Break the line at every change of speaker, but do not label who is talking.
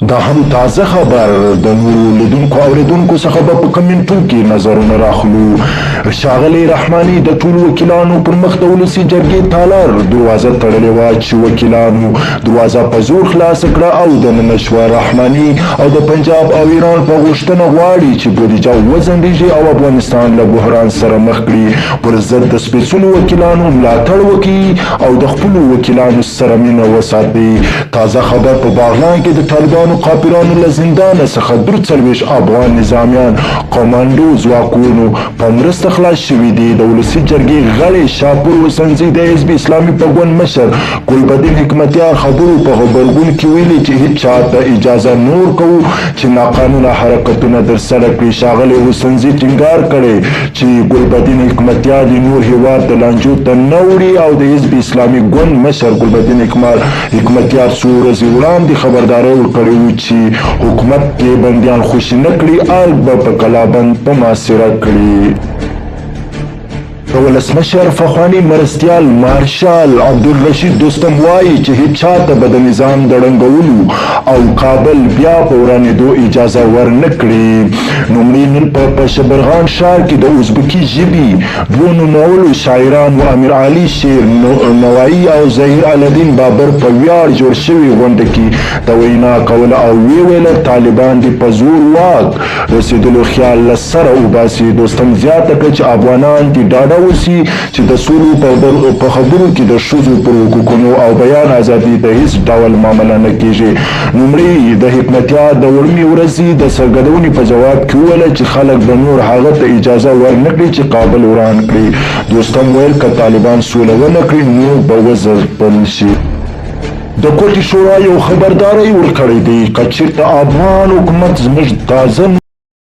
دا هم تازه خبر د نورو لیدونکو اوریدونکو څخه به په کمنټو کې نظرونه راخلو. ښاغلی رحماني د ټولو وکیلانو پر مخ د ولسي جرګې تالار دروازه تړلې وه چې وکیلانو دروازه په زور خلاصه کړه او دننه شوه. رحماني او د پنجاب او ایران په غوښتنه غواړي چې بودیجه وځنډیږي او افغانستان له بحران سره مخ کړي. پر ضد د سپېڅلو وکیلانو ملاتړ وکړي او د خپلو وکیلانو سره مینه وساتي. تازه خبر په باغلان کې د طالبانو قاپرانو له زندانه څخه 43 افغان نظامیان کمانډو ځواکونو په مرسته خلاص شوي دي. د ولسي جرګې غړی شاپور حسنزي د حزب اسلامي په ګوند مشر ګلبدین حکمتیار خبرو په غبرګون کې ویلي چې هیچا ته اجازه نه ورکوو چې ناقانونه حرکتونه ترسره کړي. ښاغلي حسنزي ټینګار کړی چې ګلبدین حکمتیار دې نور هیواد د لانجو ته نه وړي او د حزب اسلامي ګوند مشر ګلبدین حکمتیار څو ورځې وړاندې خبرداری ورکړی و چې حکومت کې بندیان خوشي نه کړي، ارګ به په کلابند په محاصره کړي. د ولسمشر پخوانی مرستیال مارشال عبدالرشید دوستم وایي چې هیچا ته به د نظام د ړنګولو او کابل بیا په ورانېدو اجازه ورنه کړي. نوموړي نن په شبرغان ښار کې د ازبکي ژبې دوو نومولو شاعرانو امیر علي شیر نوایي او ظهیر الدین بابر په ویاړ جوړ شوې غونډه کې د وینا کوله او ویې ویل، طالبان دې په زور واک رسېدلو خیال له سره وباسي. دوستم زیاته کړه چې افغانان دې ډاډه اوسي چې د سولې په خبرو کې د ښځو پر حقوقونو او بیان ازادي ته هیڅ ډول معامله نه کیږي. نومړي د حکمتیار د وړمې ورځې د څرګندونې په جواب کې وویل چې خلک به نور هغه ته اجازه ورنکړي چې کابل وران کړي. دوستم ویل که طالبان سوله ونه کړي نو به وځپل شي. د کوټې شورا یو خبرداری ورکړی دی، که چېرته افغان حکومت زموږ تازه